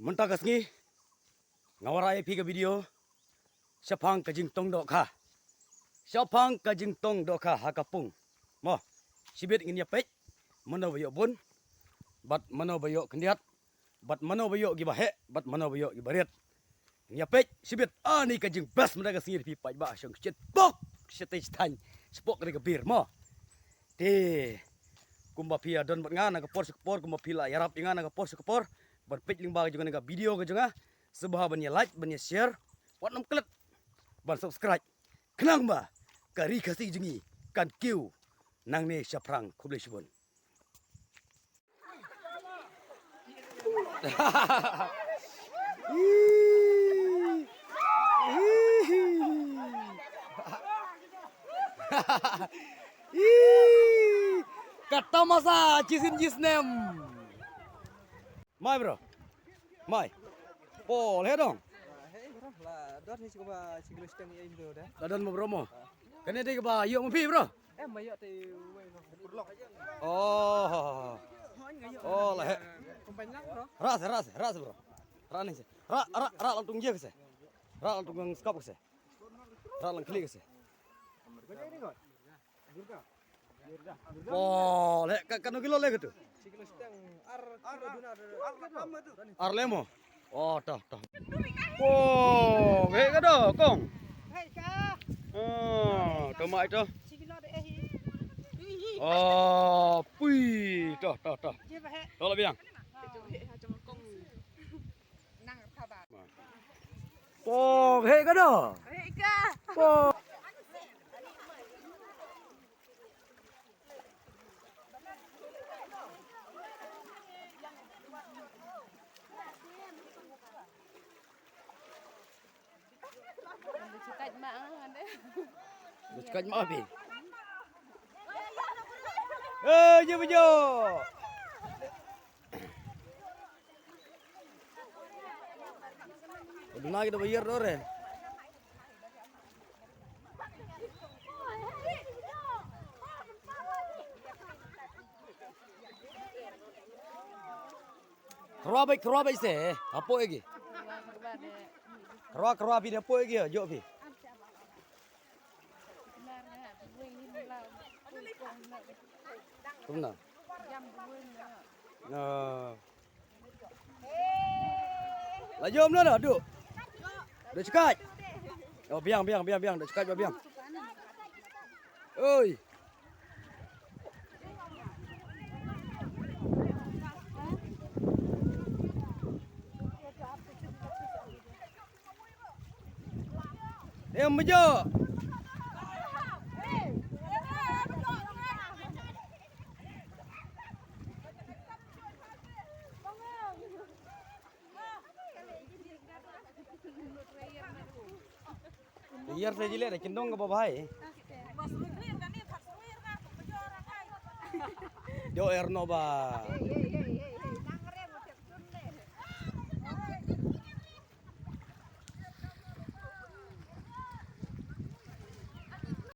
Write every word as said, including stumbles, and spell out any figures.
Mynta ka sngi nga wanrah ïa phi ka video shaphang ka jingtong dohkha. Shaphang ka jingtong dohkha ha ka pung. Mo, shibit ngin ïa peit mano ba ïoh bun, bad mano ba ïoh khyndiat, bad mano ba ïoh kiba heh, bad mano ba ïoh kiba rit. Ngin ïa peit shibit, ani ka jingbas mynta ka sngi, phi paidbah shong shit pok, shit tei stan, shipok ri ka bir mo. Te kumba phi ïa don bad nga na ka por sha ka por, kumba phi la ïarap ïa nga na ka por sha ka por ban peit lyngba ka jong nga ka video ka jong nga, sngewbha ban ïa like, ban ïa share, wat nym klet ban subscribe. Khnang ba ka ri Khasi jong ngi kan kiew nangne shaphrang. Khublei shibun. Ka tamasa jisin jisnem. Mai bro. Mai. Pol he dong. Hei bro, la don hi sikuba siklo steng ya indo da. La don mo bro mo. Kane dei kaba ïoh mo phi bro. Eh, ma ïoh te wei bro. Oh. Oh la he. Kumpan lang bro. Ras ras ras bro. Ras ni se. Ra ra ra lang tung ye ke se. Ra lang tung skap ke se. Ra lang klik ke se. Pol he, ka, kano kilo le katu? Ar le mo. Oh, toh, toh. Pol he ka do, kong. Oh, to mai to. Oh, pui, toh, toh, toh. To la biang. Pong, hei ka do. Hei ka. Pong. Dekat mak ah, ada. Dekat mak abi. Eh, je bejo. Duna kita bayar tu re. Kerwa bai, kerwa bai se, apo egi. Kerwa, kerwa pi de apo egi, jo pi. Kumna. Na. La jom la, la, duk. Duk chekat. Oh, biang, biang, biang, biang, duk chekat, biang. Oi. Em bejo. Yer sa jile da kindong ka ba bhai. Jo er no ba.